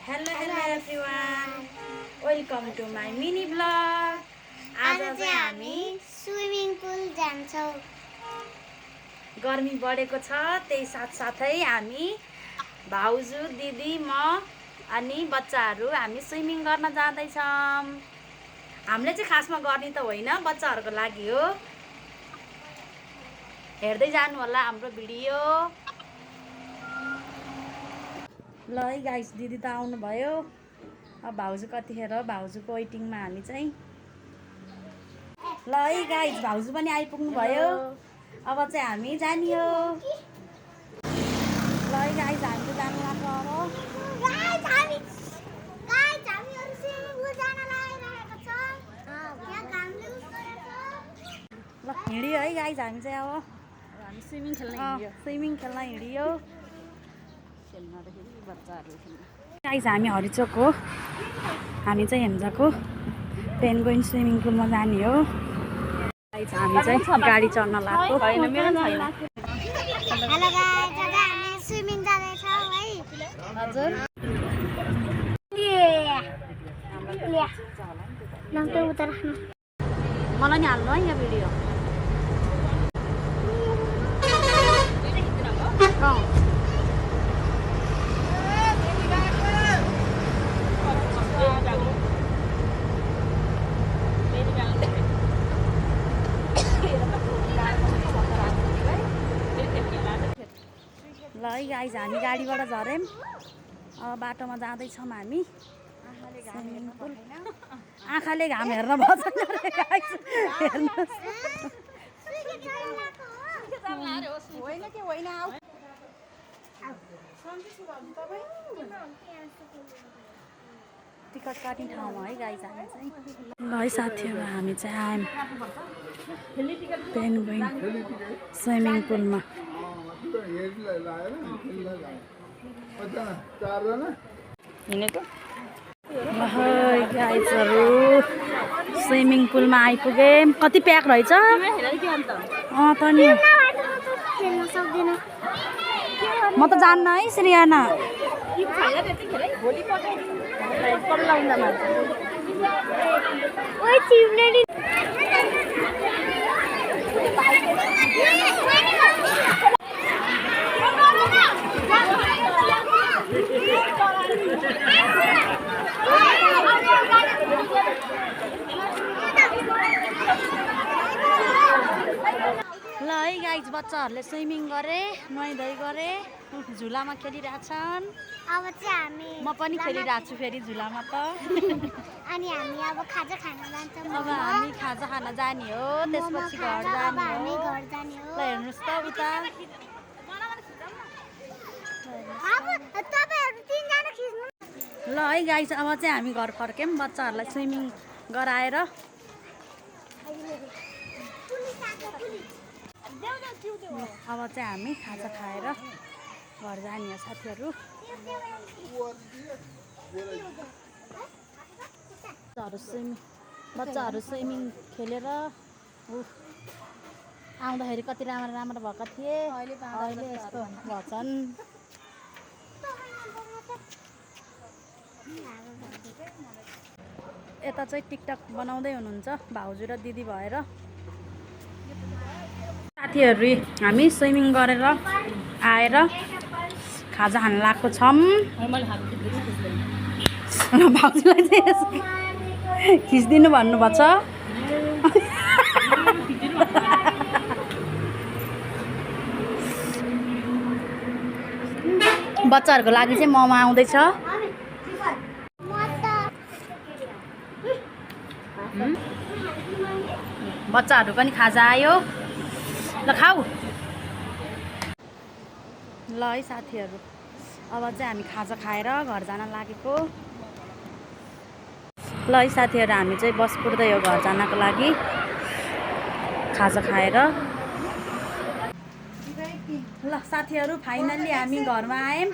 Hello everyone. Welcome to my mini vlog. आज चाहिँ हामी स्विमिङ पुल जान्छौँ। गर्मी बढेको छ, त्यही साथसाथै हामी भाउजू, दिदी, म अनि बच्चाहरू हामी स्विमिङ गर्न जाँदैछौँ। हामीले चाहिँ खासमा गर्ने त होइन, बच्चाहरूको लागि हो। हेर्दै जानु होला हाम्रो भिडियो। ल है गाइस, दिदी त आउनु भयो। अब भाउजू कतिखेर भाउजूको वेटिङमा हामी चाहिँ। ल है गाइस, भाउजू पनि आइपुग्नु भयो। अब चाहिँ हामी जाने हो। ल है गाइस, हामी चाहिँ जानु लाग्छ अब। ल हिँड्यो है गाइस, हामी चाहिँ अब हामी स्विमिङ खेल्न हिँडियो। गाइस, हामी हरिचोक हो। हामी चाहिँ हेम्जाको पेन्गुइन स्विमिङ पुलमा जाने हो। गाइस, हामी चाहिँ गाडी चढ्न लाग्यो। हेलो गाइस, आज हामी स्विमिङ जाँदैछौँ है। हजुर मलाई नि हाल्नु है यहाँ भिडियो। ल है गाइस, हामी गाडीबाट झऱ्यौँ। अब बाटोमा जाँदैछौँ हामी स्विमिङ पुल। आँखाले घाम हेर्न भन्छ गाइस, हेर्नुहोस्। टिकट काट्ने ठाउँमा है गाइस हामी चाहिँ। ल है साथीहरू, हामी चाहिँ आयौँ पेन्गुइन स्विमिङ पुलमा। गाइसहरू स्विमिङ पुलमा आइपुगेँ। कति प्याक रहेछ त नि। म त जान्न है श्रेयाना। ल है गाइस, बच्चाहरूले स्विमिङ गरे, नुहाइधुवाइ गरे, झुलामा खेलिरहेछन्। अब चाहिँ हामी म पनि खेलिरहेको छु फेरि झुलामा त। अनि हामी अब खाजा खान जान्छौँ। अब हामी खाजा खान जाने हो, त्यसपछि घर जाने हामी हो। घर जाने हो। ल हेर्नुहोस् त उता। तपाईहरु तीनजना खिच्नु। ल है गाइस, अब चाहिँ हामी घर फर्क्यौँ बच्चाहरूलाई स्विमिङ गराएर। अब चाहिँ हामी खाजा खाएर घर जाने हो साथीहरू। बच्चाहरू स्विमिङ खेलेर आउँदाखेरि कति राम्रो राम्रो भएका थिए, अहिले यस्तो भएछन्। यता चाहिँ टिकटक बनाउँदै हुनुहुन्छ भाउजू र दिदी भएर। साथीहरू, हामी स्विमिङ गरेर आएर खाजा खान लागेको छौँ। भाउजूलाई चाहिँ खिचिदिनु भन्नुभएको छ। बच्चाहरूको लागि चाहिँ मोमो आउँदैछ। बच्चाहरू पनि खाजा आयो। ल खाऊ। ल है साथीहरू, अब चाहिँ हामी खाजा खाएर घर जान लागेको। ल है साथीहरू, हामी चाहिँ बस कुर्दै हो घर जानको लागि खाजा खाएर। ल साथीहरू, फाइनल्ली हामी घरमा आयौँ।